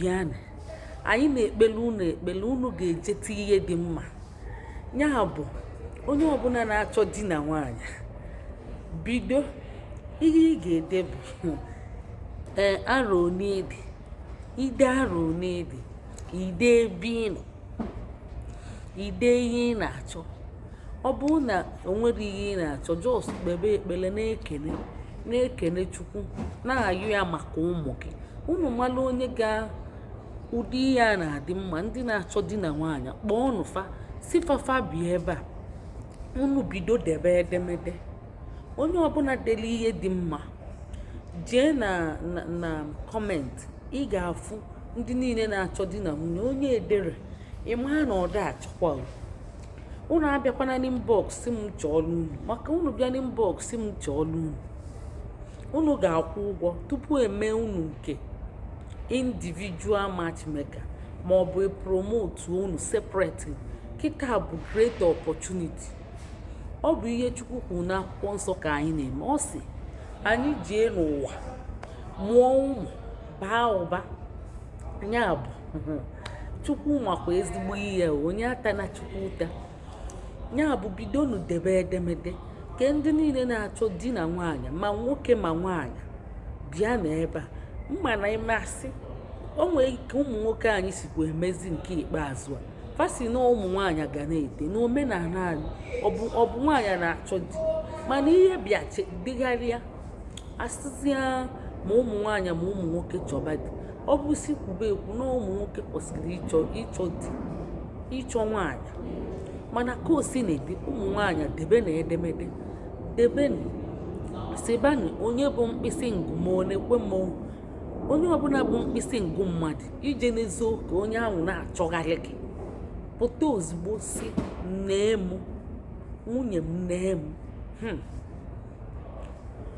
Bịanụ, anyị na-ekpele unu ekpele, unu ga-ejete ihe dị mma. Ya bụ, onye ọbụla na-achọ di na nwaanyị, bido. Ihe ị ga-ede bụ arọ one ị dị. Ide arọ one ị dị, ide ebe ị nọ, ide ihe ị na-achọ. Ọ bụrụ na o nwere ihe ị na-achọ, just kpebe ekpele, na-ekene na-ekene Chukwu, na-ayọ ya maka ụmụ gị. Unu mara onye ga ụdị ihe a na-adị mma. Ndị na-achọ di na nwaanyị, kpọọ fa, si fafa bịa ebe a. Unu bido debe edemede. Onye ọbụla dere ihe dị mma, jee na comment, ị ga-afụ ndị niile na-achọ di na nwunye. Onye edere, ị maa na ọ da achọkwa o. Unu abịakwana n'inbox m chọọlụ unu, maka unu bịa n'inbox m chọọlụ unu, unu ga-akwụ ụgwọ tupu eme unu nke individual matchmaker ma ọ bụ promote unu separate. Kịta bụ great opportunity. Ọ bụ ihe Chukwu kwuru n'Akwụkwọ Nsọ ka anyị na-eme. Ọ sị anyị jee n'ụwa, mụọ ụmụ, baa ụba. Ya bụ, Chukwu makwa ezigbo ihe, onye ata na Chukwu ụta. Ya bụ, bidonu debe edemede ke ndị niile na-achọ di na nwaanyị, ma nwoke ma nwaanyị, bịa n'ebe a. Mma na ịmasị o nwere ike, ụmụ nwoke anyị sikwa emezi nke ikpeazụ a, fasi na ụmụ nwaanyị ga na-ete n'omenala anyị. Ọ bụ nwaanyị na-achọ di, mana ihe bịa dịgharịa, asịzịa ma ụmụ nwaanyị ma ụmụ nwoke chọba di. Ọ bụ si kwube ekwu na ụmụ nwoke kwesịrị ịchọ di, ịchọ nwaanyị, mana ka o si na-ede, ụmụ nwaanyị debe na edemede, debenu, sịbanụ onye bụ mkpịsị ngụ ma ọ na-ekwe m. Onye ọbụla bụ mkpịsị ngụ mmadụ ije n'ezo ka onye ahụ na-achọgharị gị, pụta ozugbo si, "Nee m, nwunye m, nee m."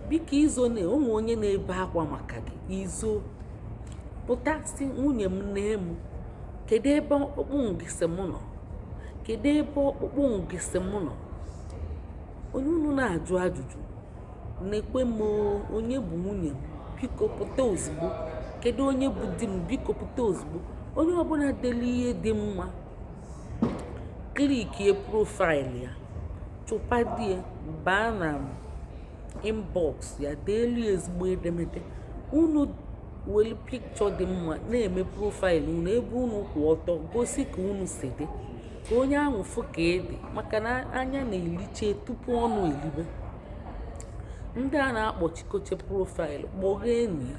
Biko, izo na onwe onye na-ebe akwa maka gị. Izo pụta si, "Nwunye m, nee m. Kedu ebe ọkpụkpụ ngịsị m nọ? Kedu ebe ọkpụkpụ ngịsị m nọ?" Onye unu na-ajụ ajụjụ na-ekwe m, onye bụ nwunye m, biko pụta ozugbo. Kedu onye bụ di m? Biko pụta ozugbo. Onye ọbụla dere ihe dị mma, clickie profile ya, chụpa di ya, baa na inbox ya, deelu ya ezigbo edemede. Unu were pikchọ dị mma na-eme profile unu, ebe unu kwụ ọtọ, gosi ka unu si dị, ka onye ahụ fụ ka ị dị, maka na anya na-eliche tupu ọnụ elibe. Ndị a na-akpọchikoche profile, kpọghee enyi ya.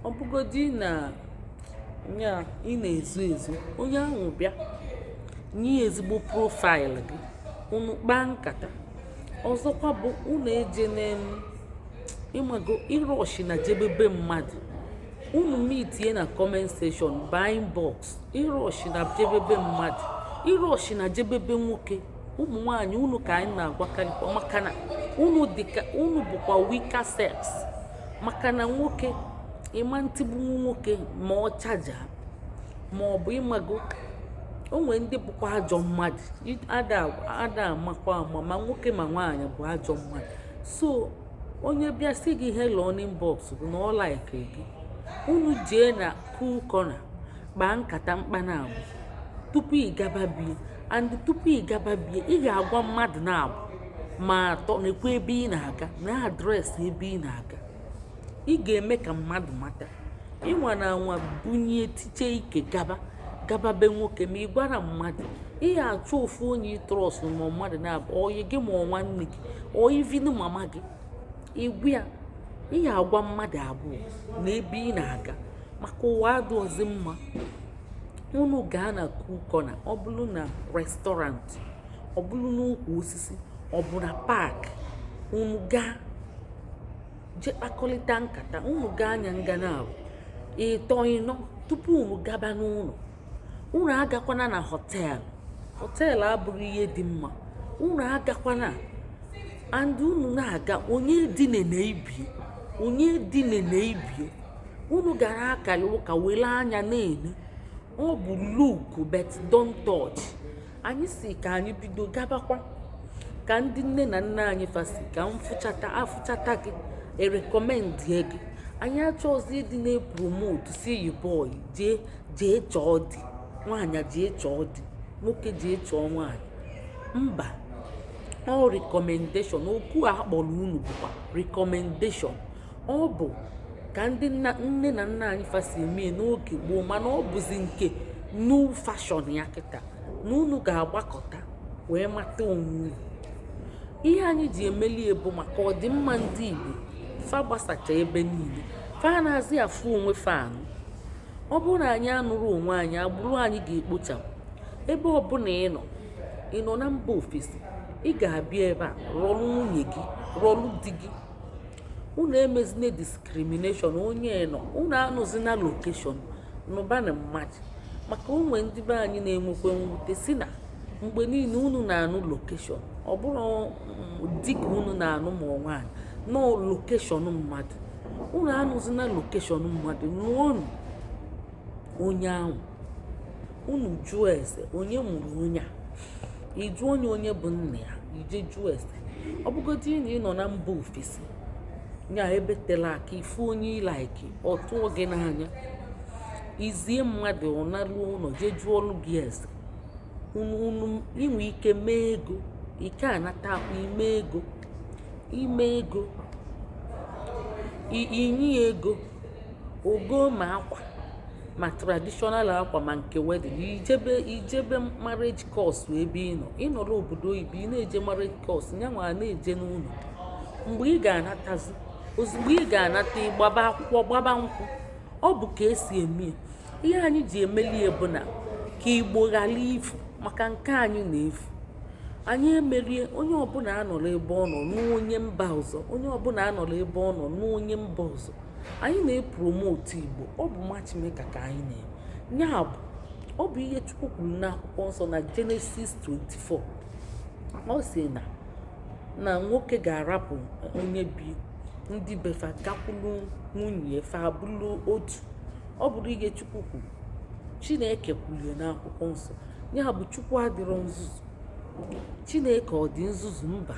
Ọ bụgodi na ya ị na-ezo ezo, onye ahụ bịa nye ya ezigbo profile gị, unu kpaa nkata. Ọzọkwa bụ, unu eje na ịmago ịrush na jebebe mmadụ. Unu meetie na comment section, baa inbox. Ịrush na jebebe mmadụ, ịrush na jebebe nwoke, ụmụ nwanyị, unu ka anyị na-agwakarịkwa, maka na unu dịka unu bụkwa weaker sex, maka na nwoke ịma ntigbunwu nwoke ma ọ chaja ma ọ bụ ịmago o nwee ndị bụkwa ajọ mmadụ, ada amakwa ama, ma nwoke ma nwaanyị bụ ajọ mmadụ. So onye bịa sị gị hello n'inbox bụ na ọ like gị, unu jee na cool corner kpaa nkata mkpana abụ tupu ị gaba bie. And tupu ị gaba bie, ị ga-agwa mmadụ na-abụ ma atọ na-ekwu ebe ị na-aga, na address ebe ị na-aga. Ị ga-eme ka mmadụ mata. Ịnwa na anwa bunye tiche ike gaba gaba be nwoke ma ị gwara mmadụ, ị ga-achọ ofu onye ị trust, ma mmadụ na-abụ oyi gị, ma ọ nwanne gị, ọ even mama gị. Igwu ya, ị ga-agwa mmadụ abụọ na ebe ị na-aga, maka ụwa adịghịzi mma. Unu gaa na cool corner, ọ bụrụ na restaurant, ọ bụrụ n'ukwu osisi, ọ bụ na park, unu gaa jee kpakọrịta nkata. Unu gaa anya nga na abụ ịtọ ịnọ tupu unu gaba n'ụlọ. Unu agakwana na hotel. Hotel abụrụ ihe dị mma. Unu agakwana, and unu na-aga, onye dine na ibie, onye dine na ibie. Unu gara akara ụka were anya na-ene. Ọ bụ look but don't touch. Anyị si ka anyị bido gabakwa ka ndị nne na nna anyị fasi ka m fụchata afụchata gị, erecommendie gị. Anyị Anyị achọghịzi ịdị na-epromote si yi boy jee jee chọọ di, nwaanyị jee chọọ di, nwoke jee chọọ nwaanyị. Mba, ọ recommendation. Okwu a kpọrọ unu bụkwa recommendation. Ọ bụ ka ndị nne na nna anyị fa si eme n'oge gboo, mana ọ bụzi nke new fashion ya kịta na unu ga-agbakọta wee mata onwe unu. Ihe anyị ji emeli bụ maka ọdịmma ndị Igbo fa gbasacha ebe niile, fa na-azị afụ onwe fa anụ. Ọ bụrụ na anyị anụrụ onwe anyị, agbụrụ anyị ga-ekpochapụ. Ebe ọbụla ị nọ, ị nọ na mba ofesi, ị ga-abịa ebe a rọlụ nwunye gị, rọlụ di gị. Unu emezina discrimination. Onye nọ, unu anụzina location, nụbanụ mmadụ, maka onwe ndị be anyị na-enwekwa mwute si na mgbe niile unu na-anụ location. Ọ bụrụ dịka unu na-anụ ma nwaanyị nọ location mmadụ, unu anụzina location mmadụ. Nụọnụ onye ahụ, unu jụọ ese onye mụrụ onye a, ịjụ onye onye bụ nna ya, ije jụọ ese. Ọ bụgodị na ị nọ na mba ofesi nya ebe tere aka, ifu onye ị like, ọ tụọ gị n'anya, izie mmadụ, ọ naruo ụlọ jee jụọlụ gị ese. Unu inwe ike mee ego, ike anata akwa ime ego, ime ego, inye ya ego, ogo ma akwa, ma traditional akwa, ma nke wedding. Ijebe marriage course ebe ị nọ, ị nọrọ obodo oyibo, ị na-eje marriage course, nyanwa na-eje n'ụlọ. Mgbe ị ga-anatazi, ozugbo ị ga-anata, ịgbaba akwụkwọ, gbaba nkwụ. Ọ bụ ka esi eme ihe anyị ji emeli bụ na ka Igbo ghara ifu, maka nke anyị na-efu. Anyị emerie, onye ọbụla anọrọ ebe ọ nọ n'onye mba ọzọ, onye ọbụla anọrọ ebe ọ nọ n'onye mba ọzọ. Anyị na-epromote Igbo. Ọ bụ matchmaker ka anyị na-eme. Ya bụ, ọ bụ ihe Chukwu kwuru n'akwụkwọ nsọ na Genesis 24. Ọ sị na nwoke ga-arapụ onye bi ndị befa, gakwulu nwunye fa, abụrụ otu. Ọ bụrụ ihe Chukwu kwuru, Chineke kwuru n'akwụkwọ nsọ. Ya bụ, Chukwu adịrọ nzuzu. Chineke ọ dị nzuzu? Mba.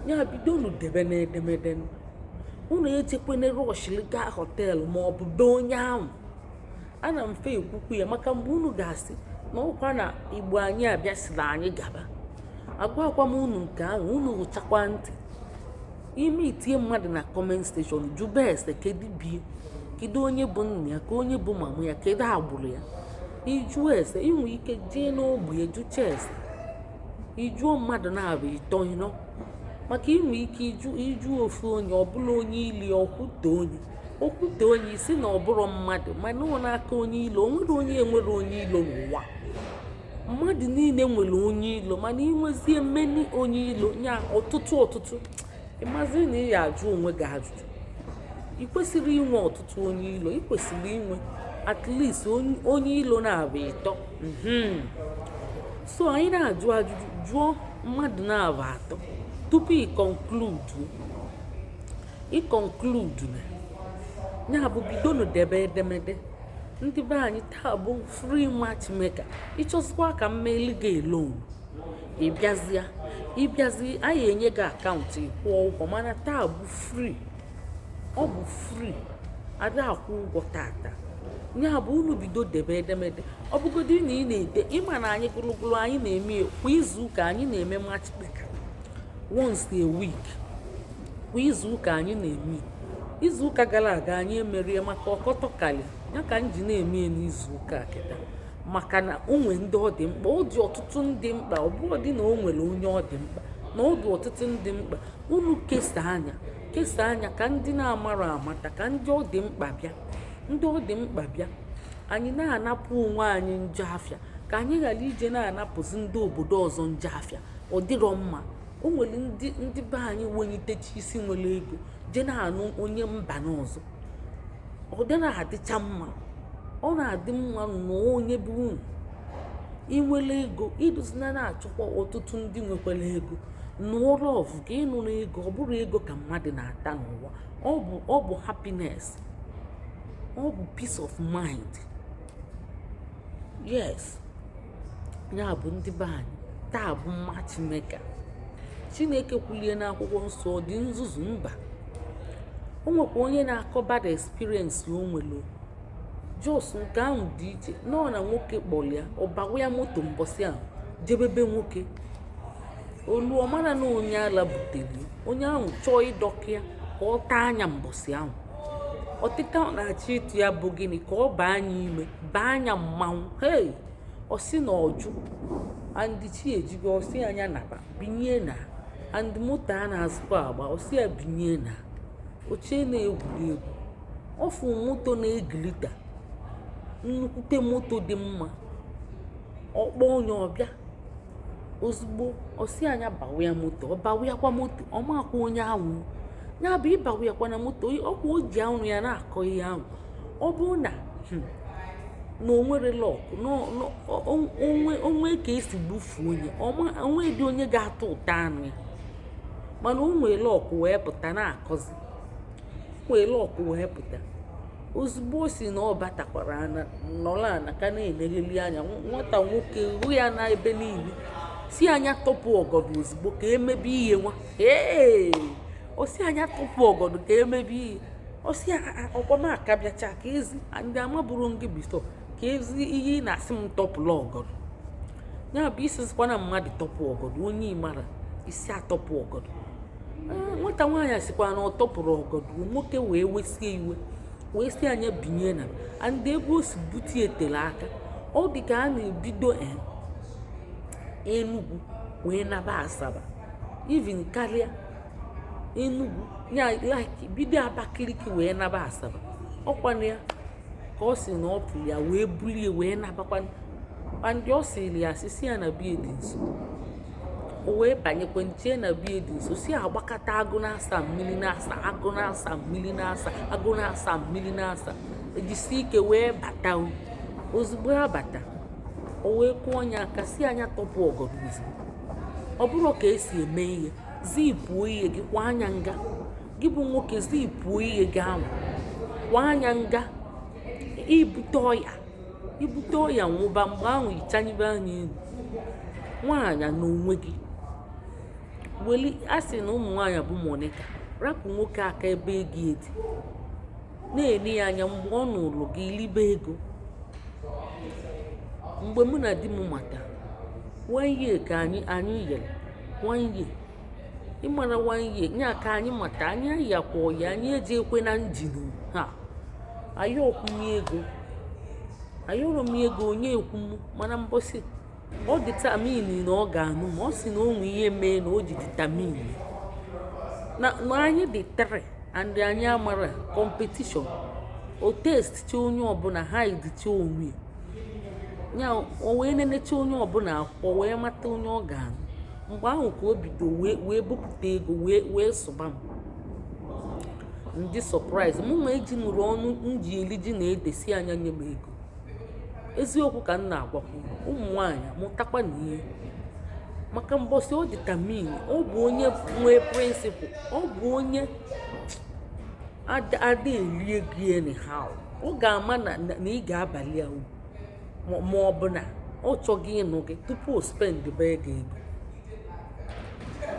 Ya bidonu debe n'edemede. Unu ejekwene rush gaa hotel ma ọ bụ be onye ahụ. Ana m fe ekwukwu ya maka mgbe unu ga-asị na ọkwa na Igbo anyị abịa sịrị anyị gaba. Agwakwa m unu nke ahụ, unu rụchakwa ntị ime itinye mmadụ na comment section. Jụba ese, kedu bie, kedu onye bụ nna ya, ka onye bụ mama ya, kedu agbụrụ ya. Ịjụọ ese, inwe ike jee n'ogbe ya jụcha ese. Ịjụọ mmadụ na-abụ ịtọ ịnọ, maka inwe ike ịjụ ofu onye ọbụla, onye ili okwute, onye okwute, onye isi na ọbụrụ mmadụ, mana ọ n'aka onye ilo. O nwere onye enwere onye ilo n'ụwa? Mmadụ niile nwere onye ilo, mana inwezie mmeni onye ilo nya ọtụtụ ọtụtụ, ịmazi na ị ya ajụ onwe gị ajụjụ. Ị kwesịrị inwe ọtụtụ onye ilo, ị kwesịrị inwe at least onye ilo na-abụ ịtọ. So anyị na-ajụ ajụjụ, jụọ mmadụ na-abụ atọ tupu ị conclude, ị conclude na ya bụ bidonu debe edemede. Ndị be anyị, taa bụ free matchmaker. Ịchọzikwa ka mmeli gị alone, ịbịazịa, ịbịazi, anyị enye gị account, ịkwụọ ụgwọ. Mana taa bụ free, ọ bụ free, ada akwụ ụgwọ tata. Ya bụ, unu bido debe edemede. Ọ bụgodị na ị na-ede, ịma na anyị gụrụgụrụ anyị na-eme kwa izu ụka. Anyị na-eme matchmaker once a week, kwa izu ụka anyị na-eme. Izu ụka gara aga anyị emerie maka ọkọtọkali ya ka m ji na-eme ya n'izu ụka a kịta, maka na o nwee ndị ọ dị mkpa. Ọ dị ọtụtụ ndị mkpa. Ọ bụrụ dị na o nwere onye ọ dị mkpa, na ọ dị ọtụtụ ndị mkpa. Unu kesaa anya, kesaa anya, ka ndị na-amara amata, ka ndị ọ dị mkpa bịa, ndị ọ dị mkpa bịa. Anyị na-anapụ onwe anyị njọ afịa, ka anyị ghara ije na-anapụzi ndị obodo ọzọ njọ afịa. Ọ dịrọ mma. O nwere ndị be anyị wenyitecha isi, nwere ego, je na-anụ onye mba n'ọzọ. Ọ dịrọ adịcha mma. Ọ na-adị mma nụọ onye bụ unu. Inwere ego, iduzina na-achọkwa ọtụtụ ndị nwekwara ego. Nụọ love ka ịnụrụ ego. Ọ bụrụ ego ka mmadụ na-ata n'ụwa, ọ bụ happiness, ọ bụ peace of mind. Yes, ya bụ, ndị be anyị, taa bụ matchmaker. Chineke kwulie n'akwụkwọ nsọ, ọ dị nzuzu? Mba. O nwekwa onye na-akọ bad experience o nwere. Just nke ahụ dị iche nọọ na nwoke kpọrọ ya, ọ bawa ya moto mbọsị ahụ jebebe nwoke olu. Ọ mara na onye ala butere onye ahụ chọọ ịdọka ya ka ọ taa anya mbọsị ahụ. Ọtịta ọ na-achọ ịtụ ya bụ gịnị? Ka ọ baa anya ime, baa anya mmanwụ. Hei, ọ sị na ọjụ and chi ejigo. Ọ sị anya naba binye na and moto a na-azụkwa agba. Ọ sị ya binye na ochie na-egwuri egwu. Ọ fụ moto na-egilita, nnukwute moto dị mma. Ọkpọ onye ọbịa ozugbo, ọ sị anya bawa ya moto. Ọ bawa ya kwa moto, ọ makwa onye ahụ ya bụ ịbawa ya kwa na moto. Ọkwa o ji anwụ ya na-akọ ihe ahụ. Ọ bụrụ na na o nwere luck, onwe ka esi gbufuo onye onwe dị, onye ga-atụ ụta anụ ya. Mana o nwee luck wee pụta na-akọzi, nwee luck wee pụta ozugbo. O si na ọ batakwara ana nọrọ ana ka na-enegheli anya nwata nwoke hụ ya na ebe niile, si anya tọpụ ọgọdọ ozugbo ka emebe ihe nwa. Ee, o si anya tọpụ ọgọdọ ka emebe ihe. O si ọkwamaka bịacha ka ezi ndị amabụrụ ngị before ka ezi ihe ị na-asị m tọpụla ọgọdọ. Ya bụ isizikwa na mmadụ tọpụ ọgọdọ, onye ịmara isi atọpụ ọgọdọ. Nwata nwaanyị sikwa na ọ tọpụrụ ọgọdọ. Nwoke wee wesie iwe wee si anya binye na and ebe o si bute etere aka. Ọ dị ka a na-ebido Enugu wee naba Asaba, even karịa Enugu ya, like bido Abakaliki wee naba Asaba. Ọkwana ya ka ọ si na ọ pụrụ ya wee bulie wee nabakwa. And ọ sịrị ya sisi ya na bie dị nso. O wee banyekwe nchie na bie dị nso, si agbakọta agụ na-asa mmiri, na-asa agụ, na-asa mmiri, na-asa agụ, na-asa mmiri, na-asa, ejisi ike wee bata o. Ozugbo ha bata, o wee kụọ ya aka, si anya tọpụ ọgọdọ ozugbo. Ọ bụrụ ka esi eme ihe, zipuo ihe gị kwa anya nga. Gị bụ nwoke, zipuo ihe gị ahụ kwa anya nga. Ibute ọya, ibute ọya, nwụba mgbe ahụ, ịchanyibe anya elu. Nwaanyị na onwe gị weli a sị na ụmụ nwaanyị bụ monika. Rapụ nwoke aka ebe ego edi na-ene ya anya. Mgbe ọ nụrụ gị, libe ego. Mgbe mụ na di m mata, one year ka anyị yere, one year, ịmara, one year nya ka anyị mata. Anyị ayakwa ọya, anyị eji ekwe na njin ha anyị ọkwụnye ego, ayọrọ m ego onye ekwu m. Mana mbọsị ọ determine na ọ ga-anụ ma ọ sị na o nwe ihe mee na o ji determine na anyị dị three and anyị amara competition. O test chi onye ọbụla, hide chi onwe ya, o wee nenecha onye ọbụla akwụkwọ wee mata onye ọ ga-anụ. Mgbe ahụ ka o bido wee bupụta ego wee sụba m. Ndị surprise mụ nwa eji nụrụ ọnụ m ji eli ji na ede, si anya nye m ego. Eziokwu ka m na-agwakwu ụmụ nwaanyị, mụtakwa na ihe maka mbọsị ọ determine. Ọ bụ onye nwee principle, ọ bụ onye ada eri ego anyhow. Ọ ga-ama na ị ga-abalị ya uru ma ọ bụ na ọ chọghị ịnụ gị tupu o spend be ego ego.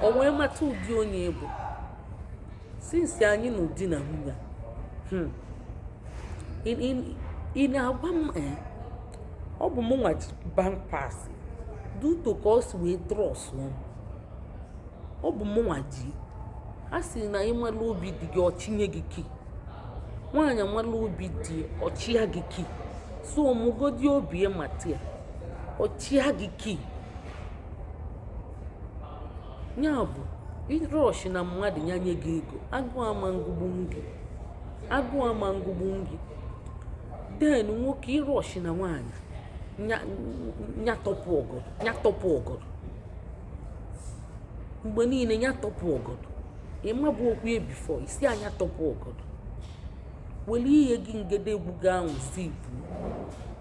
O wee mata ụdị onye bụ. Since anyị nụ di na nwunye, ị na-agwa m, ọ bụ mụ nwa ji bank pass duto ka ọ si wee trust m. Ọ bụ mụ nwa ji. A sị na ịmala obi dị gị, ọchinye gị key. Nwaanyị amala obi dị, ọchịa gị key. So mụgodi obi mata ya, ọchịa gị key. Ya bụ ịrush na mmadụ ya nye gị ego, agụụ ama ngụgbu gị, agụụ ama ngụgbu gị. Then nwoke, ịrush na nwaanyị nya tọpụ ọgọdọ, nya tọpụ ọgọdọ mgbe niile, nya tọpụ ọgọdọ. Ịmabụ okwu ya before isi anya tọpụ ọgọdọ. Were ihe gị ngede egwu gị ahụ zipụ,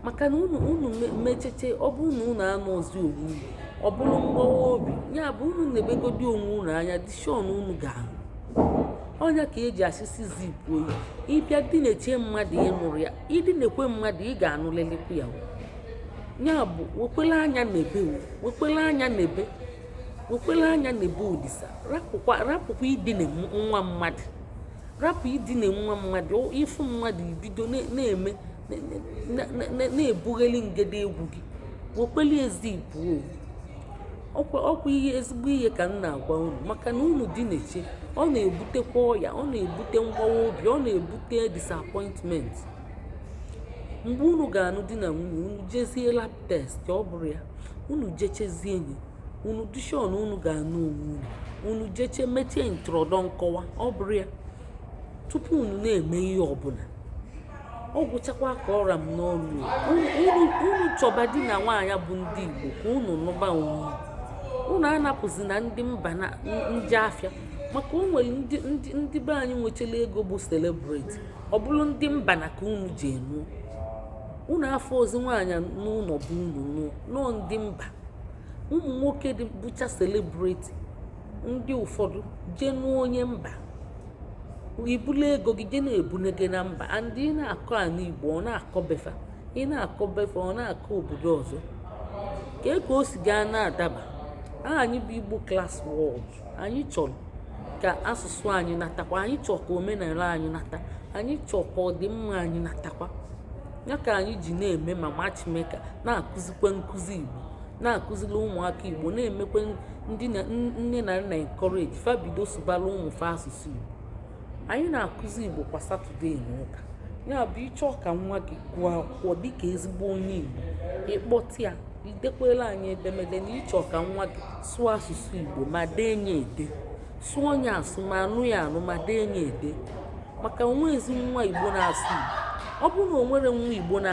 maka na unu mecheche, ọ bụrụ na unu anọzi onwe unu, ọ bụrụ mgbawa obi. Ya bụ unu na-ebegodi onwe unu anya dị sure na unu ga-ahụ ọnya ka eji asịsị zipụ oyi. Ịbịa dị na-eche mmadụ ịnụrụ ya, ịdị na-ekwe mmadụ, ị ga-anụlịlịkwa ya. Ya bụ wekwela anya n'ebe o, wekwela anya n'ebe, wekwela anya n'ebe Olisa. Rapụkwa, rapụkwa idina nwa mmadụ. Rapụ idina nwa mmadụ. Ịfụ mmadụ, ibido na-eme na-ebugheli ngede egwu gị, wekweli ezipụ. Ọkwa ihe ezigbo ihe ka m na-agwa unu, maka na unu dị na-eche, ọ na-ebutekwa ọya, ọ na-ebute mgbawa obi, ọ na-ebute disappointment. Mgbe unu ga-anụ di na nwunye, unu jezie lab test. Ọ bụrụ ya, unu jechezie enyi unu dishon, unu ga-anụ onwe unu, unu jeche mechie ntọrọdọ nkọwa. Ọ bụrụ ya, tupu unu na-eme ihe ọbụla, ọ gwụchakwa ka ọra m n'ọnụ. Unu chọba di na nwaanyị bụ ndị Igbo ka unu nụba onwe unu. Unu anapụzi na ndị mba na nje afịa, maka o nwere ndị be anyị nwechara ego bụ celebrity. Ọ bụrụ ndị mba na ka unu ji enu unu afọ ozi nwaanyị n'ụlọ bụ unu nụọ nọọ ndị mba. Ụmụ nwoke dị bụcha celebrity, ndị ụfọdụ jee nụọ onye mba, ibulu ego gị jee na-ebune gị na mba. And ị na-akọ ala Igbo, ọ na-akọ befa. Ị na-akọ befa, ọ na-akọ obodo ọzọ. Kee ka o si gaa na-adaba? Anyị bụ Igbo Class World, anyị chọrọ ka asụsụ anyị natakwa, anyị chọrọ ka omenala anyị nata, anyị chọrọ ka ọdịmma anyị natakwa. Ya ka anyị ji na-eme ma matchmaker, na-akụzikwa nkụzi Igbo, na-akụziri ụmụaka Igbo, na-emekwa ndị nne na nna encourage fa bido sụbara ụmụ fa asụsụ Igbo. Anyị na-akụzi Igbo kwa Saturday na ụka. Ya bụ, ịchọọ ka nwa gị gụọ akwụkwọ dịka ezigbo onye Igbo, ịkpọta ya, idekwela anyị edemede na ịchọ ka nwa gị sụọ asụsụ Igbo ma dee ya ede, sụọ ya asụ ma anụ ya anụ ma dee ya ede, maka onwe ezi nwa Igbo na-asụ Igbo. Ọ bụrụ na o nwere nwa Igbo na